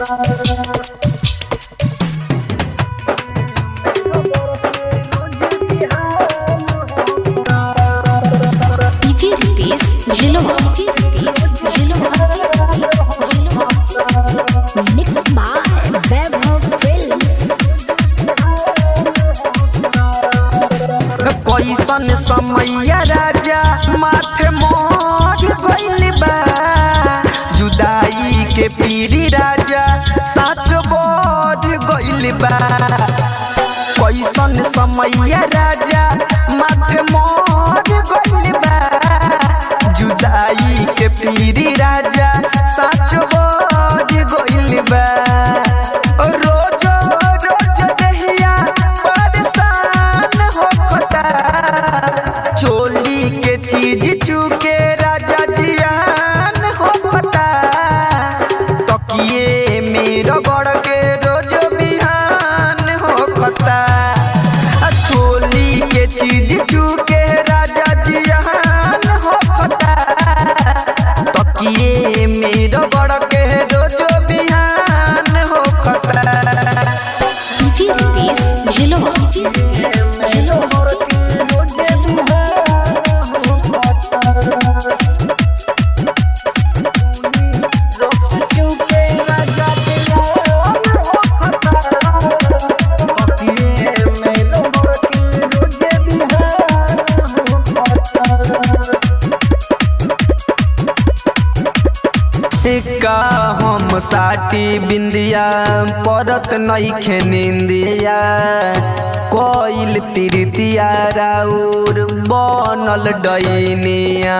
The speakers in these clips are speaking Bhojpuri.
DJ Rupesh hello DJ Rupesh hello mix by Vaibhav films. कैसन समैया राजा माथे मोर गइल बा, जुदाई के पीरी राजा साच बढ़ गइल बा। कैसन समैया राजा माथे मोर गइल बा, जुदाई के पीरी राजा साच बढ़ गइल बा। रोज रोज दहिया परेशान होखता, चोली के चीज चूके राजा जियान होखता। तकिए मेरो गड़ के रोज बिहान होखता, चोली के चीज चूके राजा जियान होखता। तकिए मेरो गड़ के रोज बिहान होखता। DJ Rupesh hello DJ Rupesh hello का हम साटी बिंदिया परत नईखे निंदिया, कोइल प्रीतिया राउर बनल डैनिया।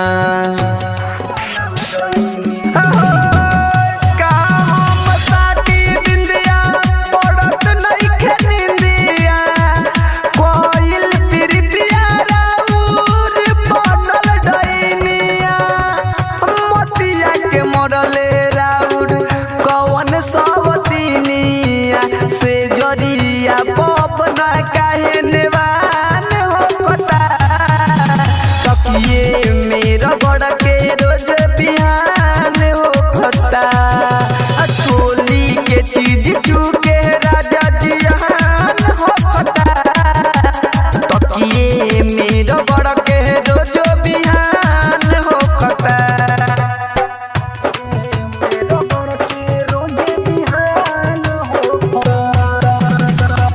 का हम साटी बिंदिया परत नईखे निंदिया, कोइल प्रीतिया राउर बनल डैनिया। मोतिया के मरले राउर कवन सवतिनिया, से जरिया पप न काहे नेवान होखता। तकिए मेरा बड़ के रोज बिहान होखता, चोली के चीज चूके राजा जियान होखता। तकिए मेरा बड़ के रोज बिहान होखता।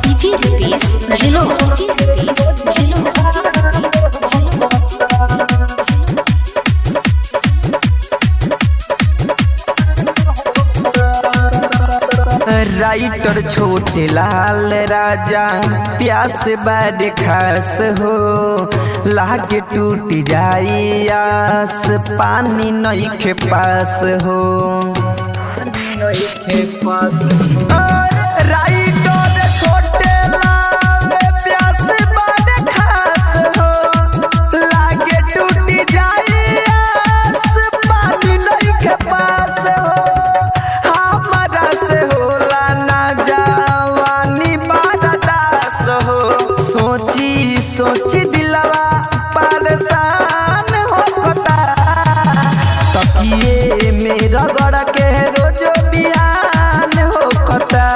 DJ Rupesh hello DJ Rupesh hello writer Chhote Lal राजा प्यास बड़ खास हो, लागे टूट जाई आस पानी नईखे पास हो। राइटर छोटे लाल प्यास बड़ खास हो, लागे टूट जाई आस पानी नईखे पास हो। हमरा से होला ना जवानी बर्दाश्त हो, सोची सोची दिलवा परेशान होखता। तकिए मेरा गड़ के रोज बिहान होखता,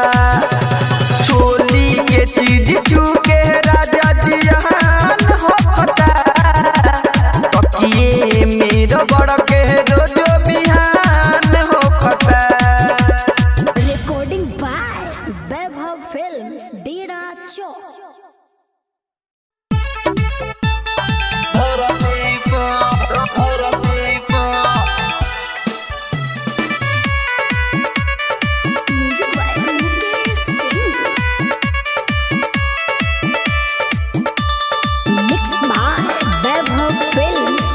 चोली के चीज चूके राजा जियान होखता। तकिए मेरा गड़ के रोज बिहान होखता। Recording by Vaibhav films, Dera Chowk. Music by Mukesh Singh. Mix by Vaibhav films.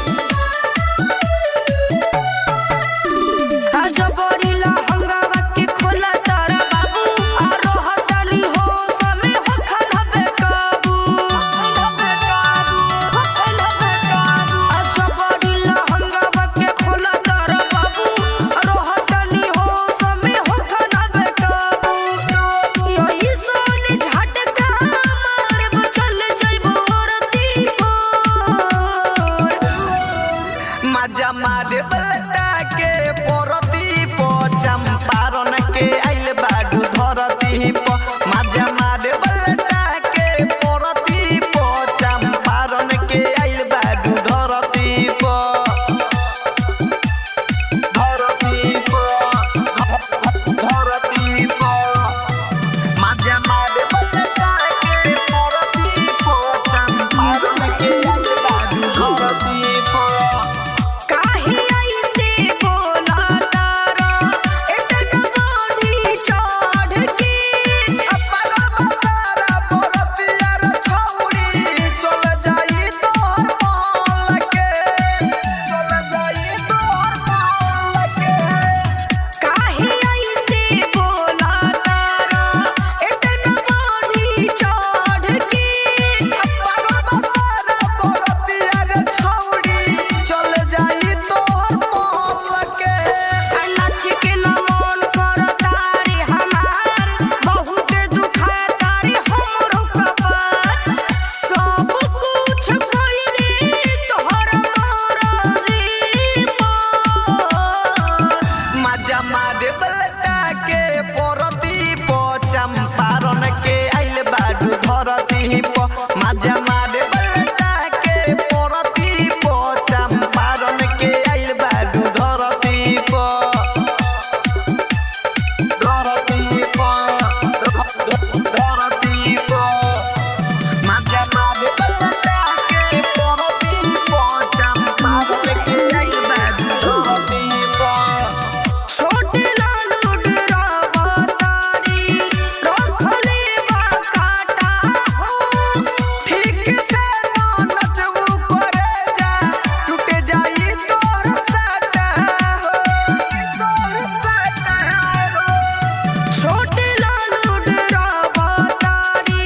मजा मारे बलटा के परती पो चंपारण के आइल। धरती प माजा मारे बलटा के परती प चंपारण के आइल बाडू धरती प धरती प धरती प माजा मारे बलटा के परती प चंपारण के आइल बाडू धरती प। काहे ऐसे बोला तारा इतना बढ़ी चढ़ के। पागल बसारा बरतिया रे छौरी चल जाई तोहर माल के चल जाई तोहर माल के। काहे ऐसे बोला तारा इतना बढ़ी चढ़ के। पागल बसारा बरतिया रे छौरी चल जाई तोहर माल के। नाच के न मन करता रे हमार, बहुत दुखाता रे हमरो कपार। सब कुछ कइली तोहर मर्जी पर। मजा मारे बलटा के परती प चंपारण के आइल बाडू धरती प मजा मारे बलटा के परती प चंपारण के आइल बाडू धरती प धरती प धरती प मजा मारे बलटा के परती प चंपारण के आइल बाडू धरती प। छोट लालू डरावा तारी रखले बा काटा हो। ठीक से ना नचबू करे जा टूट जाई तोहर साटा हो तोहर साटा हो। छोट लालू डरावा तारी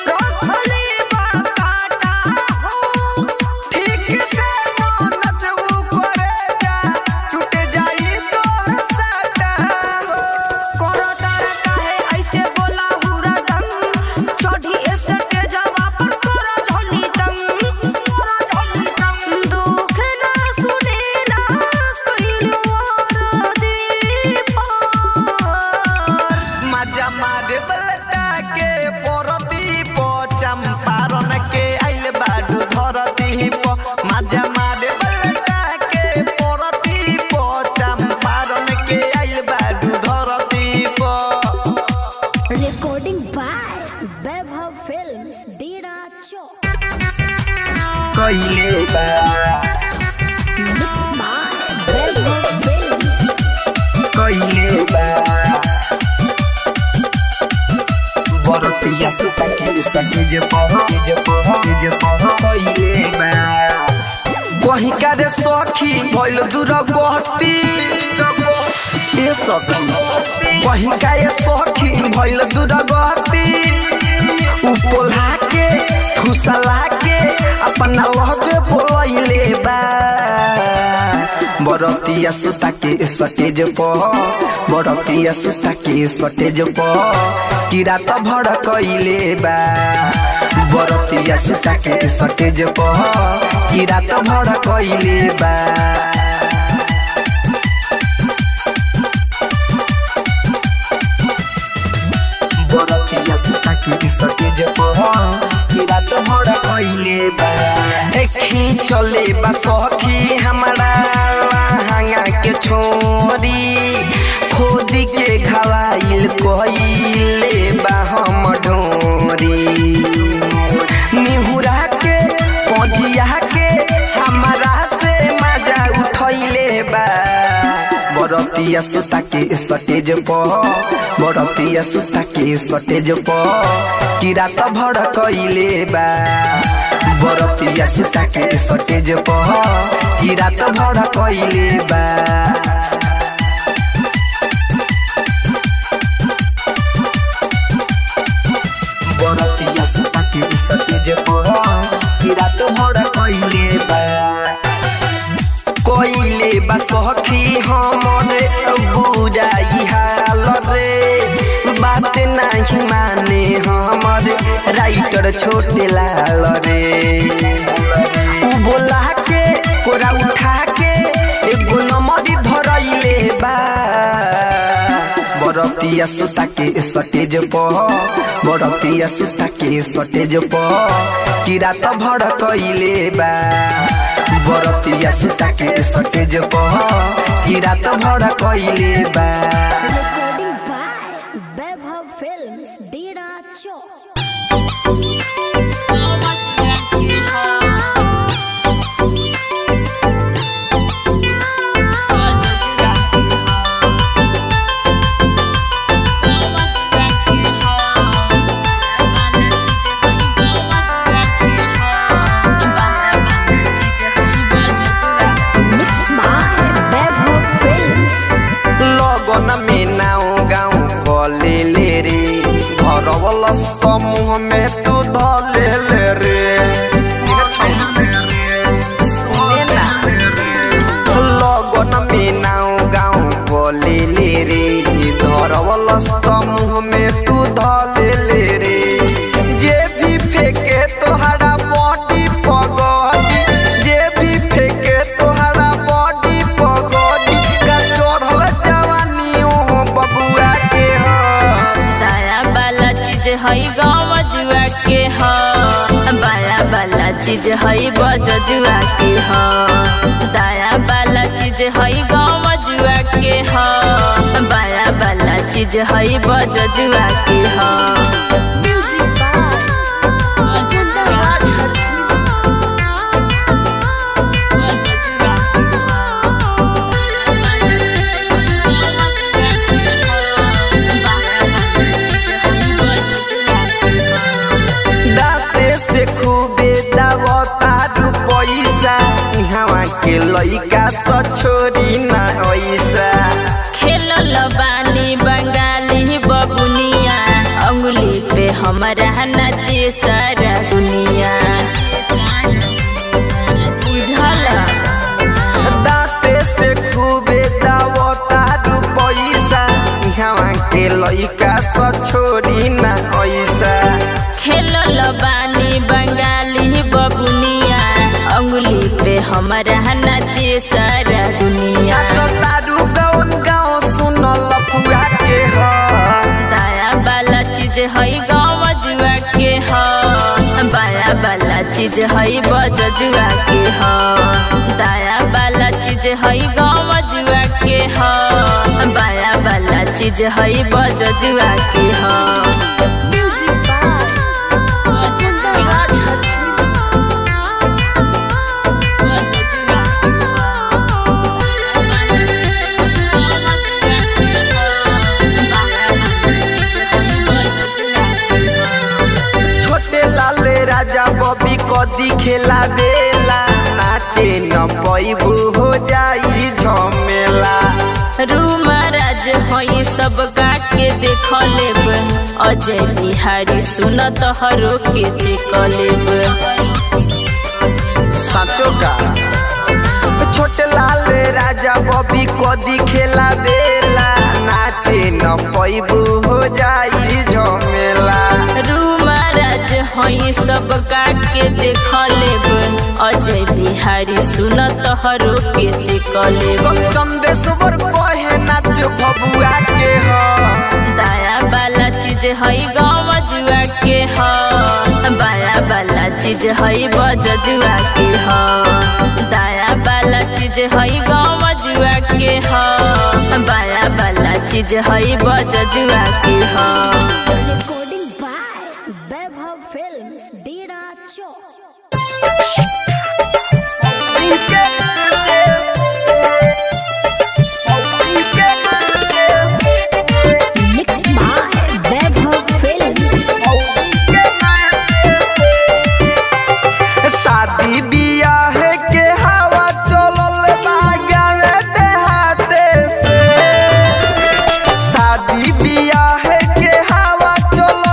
रखले बा काटा हो। ठीक से ना नचबू करे जा टूट जाई तोहर साटा हो। करो तारा काहे ऐसे बोला हुरा दंग, चढ़ी स्टेजवा पर करो झोली तंग, करो झोली तंग। दुख ना सुनेला कइलो अर्जी पर। मजा मारे बलटा के परती प चंपारण के आइल बाडू धरती प मजा मारे बलटा के परती प चंपारण के आइल बाडू धरती प। Recording by Vaibhav films Dera Chowk. कइले बा mix by Vaibhav films. कइले बा बरतिया सुता के सके जे पह जे पह जे पह कइले बा कहीं का रे सखी भइल दूर गहती ए सखी कहीं का ये सखी भइल दूर गहती उ पोल्हा के फुसला के अपना लहके बोलैले बा बरतिया सुता के सटेज प बरतिया सुता के सटेज प किरा त भड़कइले बा बरतिया सुता के सटेज प किरा त भड़कइले बा। बरतिया सुता के सटेज प किरा त भड़कइले बा। देखी चले बा सखी हमारा लहंगा के छोरी खोदी के घवाइल कइले बा हम ढोरी निहुरा के पजिया के हमारा से मजा उठैले बा बरतिया सुता के सटेज प बरतिया सुता के सटेज प किरा त भड़कइले बा बरतिया सुता के सटेज प किरा त भड़कइले बा। बरतिया सुता के सटेज प किरा त भड़कइले बा। कइले बा सखी हमर बुराई हाल रे बात नाही माने हमर राइटर छोटे लाल रे उ बोला के कोरा उठा के एगो नंबर धरइले बा बरतिया बरतिया सुता के सटेज पर, बरतिया सुता के सटेज पर कि रात भर कइले बा। बरतिया सुता के सटेज पर कि रात भर कइले बा। Recording by Vaibhav Films, Dera Chowk. Mixed by Vaibhav Films. लगन में नाव गाँव कले ले रे, धरवलस मुँह में तू धले ले रे। सुने ना, लगन में नाव गाँव कले ले रे, धरवलस मुँह में तू धले ले रे। जे भी फेंके तोहरा बॉडी पगड़ी, जे भी फेंके तोहरा बॉडी पगड़ी, का चढ़ल जवानी ओ बबुआ के ह। दाया वाला चीज हई गाँव जुआ के ह, बाया वाला चीज हई बजुआ के ह। दाया वाला चीज हई गाँव जुआ के ह, बाया वाला चीज हई बजुआ के ह। Music by Kundan Raj दाते से खूबे दावतारू पैसा, इहवा के लइका स छोरी ना ऐसा। खेलल बानी बंगाली बबुनिया, अंगुली पे हमरा नाचे सारा दुनिया। बुझल? दाते से खूबे दावतारू पैसा, इहवा के लइका स छोरी ना ऐसा। खेलल बानी बंगाली बबुनिया, अंगुली पे हमरा नाचे सारा दुनिया। नाचतारू गौन गाँव सुनल फुआ के ह। दाया वाला चीज हई गाँव जुआ के ह, बाया वाला चीज हई बजुआ के ह। दाया वाला चीज हई गाँव जुआ के ह, बाया वाला चीज हई बजुआ के ह। Music by Kundan Raj छोटे लाले राजा बबी कदी खेला बेला, नाचे न पैबू हो जाई झमेला। रूमा राज हई सब गा के देख लेब, अजय बिहारी सुन तोहरो के चेक लेब। साचो का छोटे लाल राजा बबी कदी खेला बेला, नाचे न पैबू हो जाई झमेला। रूमा राज हई सब गा के देख लेब, अजय बिहारी सुन तोहरो के चेक लेब। चंदेश्वर कहे नाच बबुआ के ह। दाया वाला चीज हई गाँव जुआ के ह, बाया वाला चीज हई बजुआ के ह। दाया वाला चीज हई गाँव जुआ के ह, बाया वाला चीज हई बजुआ के ह। Recording by Vaibhav Films, Dera Chowk. Mixed by Vaibhav Films. शादी बियाह के हवा चलल बा गावे देहाते से। शादी बियाह के हवा चलल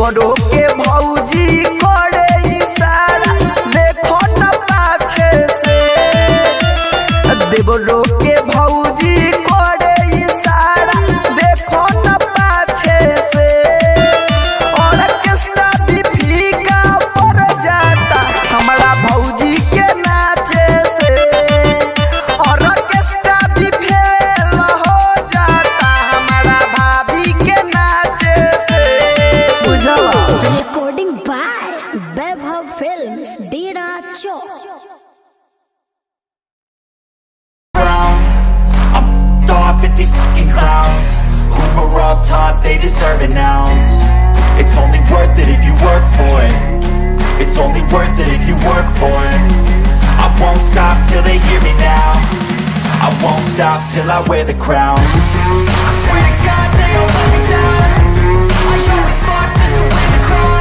देवरो के भौजी करे इशारा देखो न पाछे से। देवरो के भौजी करे इशारा देखो न पाछे से। ऑर्केस्ट्रा भी फीका पड़ जाता हमारा भौजी के नाचे से। ऑर्केस्ट्रा भी फेल हो जाता हमारा भाभी के नाचे से। बुझला। Recording by Vaibhav Films, Dera Chowk. I'm off at these fucking clowns who were all taught they deserve an ounce. It's only worth it if you work for it. It's only worth it if you work for it. I won't stop till they hear me now. I won't stop till I wear the crown. I swear to God they all let me down. I always fought just to win the crown.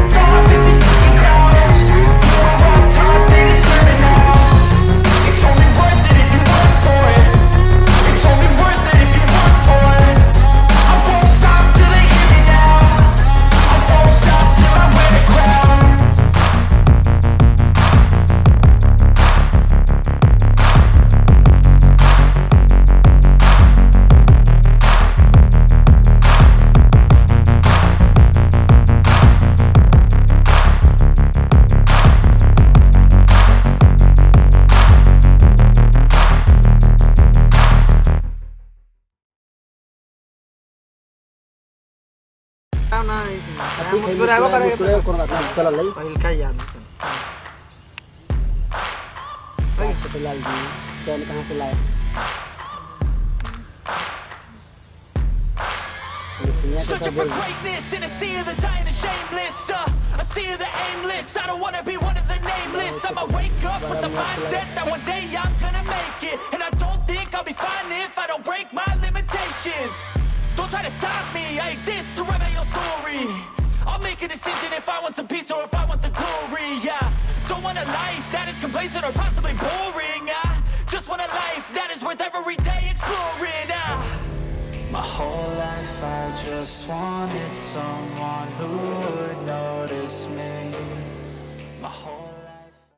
I'm off at these fucking clowns who were all taught they deserve an ounce. It's only worth it if you work for it. It's only worth it if you work for it. I won't stop till they hear me now. I won't stop till I wear the crown. Searching for greatness in a sea of the dying and shameless. A sea of the aimless. I don't wanna be one of the nameless. I'ma wake up with the mindset that one day I'm gonna make it. And I don't think I'll be fine if I don't break my limitations. Don't try to stop me, I exist to write my own story. I'll make a decision if I want some peace or if I want the glory. Yeah, don't want a life that is complacent or possibly boring. I just want a life that is worth every day exploring. My whole life I just wanted someone who would notice me. My whole